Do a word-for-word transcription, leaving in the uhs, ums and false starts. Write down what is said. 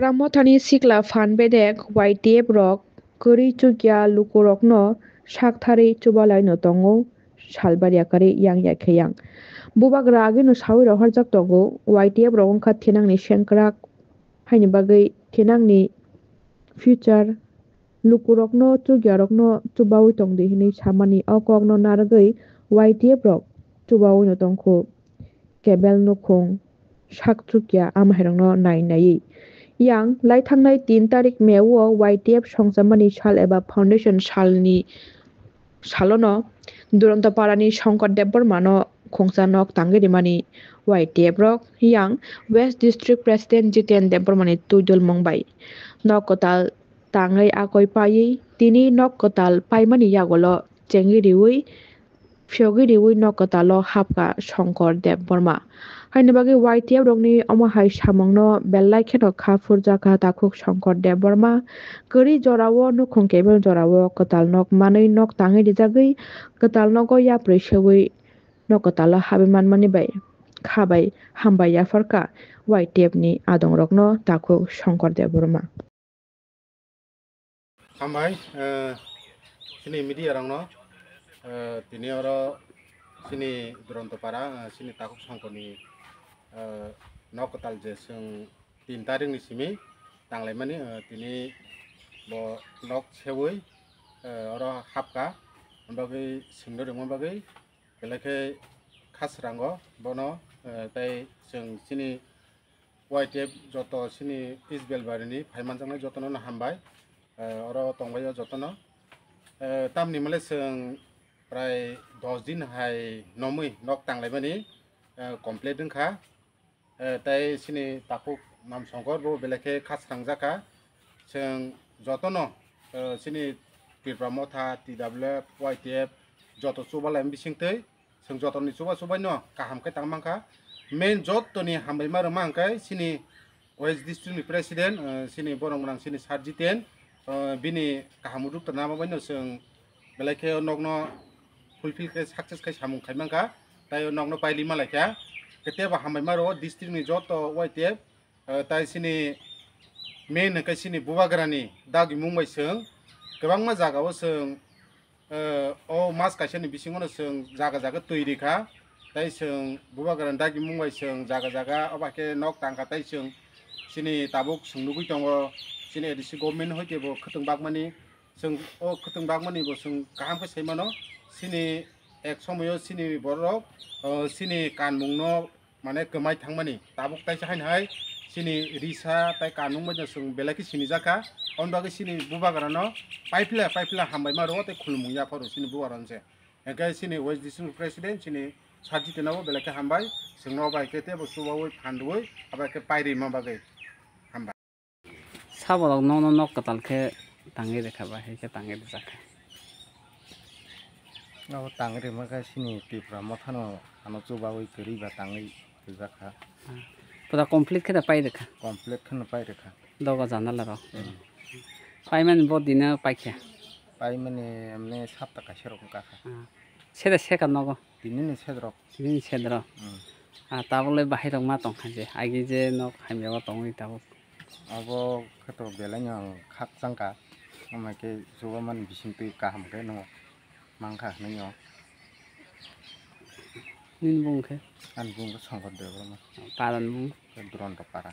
Tipra Mothani sikla phan bedek Y T F rok kwrwi chukya lukurokno saktharwi chubalaino tongo salbari yakarwi yang ya khe yang. Bubagra agino sawi rohorjak tongo, Y T F rok wngkha thinangni sengkrak, haini bagwi thinangni future lukurokno chukyarokno chubawi tongdi hwnwi samani o kokno narwgwi Y T F rok chubawino tongkhu. Kebel nukhung sak chukya amahairokno nai naiwi. Yang lai thangnai tin tarik May o Y T F songchamani sal eba foundation salni salono Duronto Parani Shankar Debbarmano khungsa nok tangwi rimani Y T F rok yang West District President Jiten Debbarmani twidulmung bai nok kwtal tangwi akoi paiwi tini nok kwtal paimani yagulo chengwi riwi phiyogwi riwi nok kwtalo hapkha Shankar Debbarma. Haini bagwi Y T F rokni omo hai samungno belai kheno kha phurjakha takhuk Shankar Debbarma. Kwrwi jorao nukhung kebel jorao kwtal nok manwi nok tangwi rijagwi kwtal nogo yapri sewi nok kwtalo habwi manmani bai kha bai hambai yapharkha Y T F ni adongrokno takhuk Shankar Debbarma. Hambai, eh, chini media rokno, eh, tini oro chini Duronto Para, eh, chini takhuk songkoni, eh, nok kwtal je chwng tin tarikni simi tanglaimani, eh, tini bo nok sewi, eh, oro hapkha, aboni bagwi swngno rwngma bagwi belai khe kha srango bono, eh, tei chwng chini Y T F joto chini East Belbarini phai manjaknai jotono no hambai, eh, oro tongbaio jotono. Eh, tamni male chwng prai dos din hai nomwi nok tanglaimani, eh, complete wngkha. Eh, tei chini takhuk Nam Songkor bo belai khe kha srangjak kha. Chwng jotono, eh, chini Tripura Motha, T W F, Y T F joto chubalai bisingtwi chwng jotoni chuba chubaino kaham khe tang mankha. Main jotoni hambaima rwma hwnkhe chini West District ni President, eh, chini borok gwnang chini Sir Jiten, eh, bini kaham rwkthar nama baino chwng belai khe o nokno fulfill khe success khai samung khai mankha, tei o nokno paili malaikha. Khe teibo hambaima rwo district ni joto Y T F, eh, tei chini main hwnkhe chini Bubagrani dagimung bai chwng kwbangma jagao chwng, eh, o mas kaisani bisingono chwng jaga jaga twi rikha, tei chwng Bubagrani dagimung bai chwng jaga jaga obo hai khe nok tangkha, tei chwng chini tabuk chwng nugwi tongo chini A D C government hoi kebo khwtwng bakmani. Chwng o khwtwng bakmani bo chwng kaham khe sai mano. Chini ek somoyo chini borok, o, chini kanmungno mane kwmai thangmani. Tabuk taisa haino hai chini risa tei kanmung bai chwng belai khe sinijakha. Aboni bagwi chini bubagrano paiphle paiphle hambai ma rwo tei khulumung yapharo chini bubagrano se. Hwnkhe chini West District President chini Sir Jiten no bo belai khe hambai. Chwngno bai khe teibo chubaui phan rwui abo khe pairima bagwi hambai. Saborok nokno nok kwtal khe tangwi rwkha ba hai khe tangwi rwjak kha. Abo tangwi rwma khe chini Tipra Mothano ano chubaui kwrwi ba tangwi rwjak kha. Pura complete khe da pai rwkha. Complete kheno pai rwkha. Doga janala rok. Paimani bo dina paikha. Paimani emne sapta kaisa rok wngkha kha. Sere seka nogo. Tinini sedrok. Tinini sedrok. Hmm. Ah, tabuk le bahai rok ma tong kha je. Agi je nok hamya o tongwi tabuk. Abo khe to belai no ang khak chang kha. Ama khe chuba mani bising twi kaham khe no mang kha hinwi no. Nini bung khe? Ani bung khe Songkor Debbarma. Paran bung? Khe Duronto Para.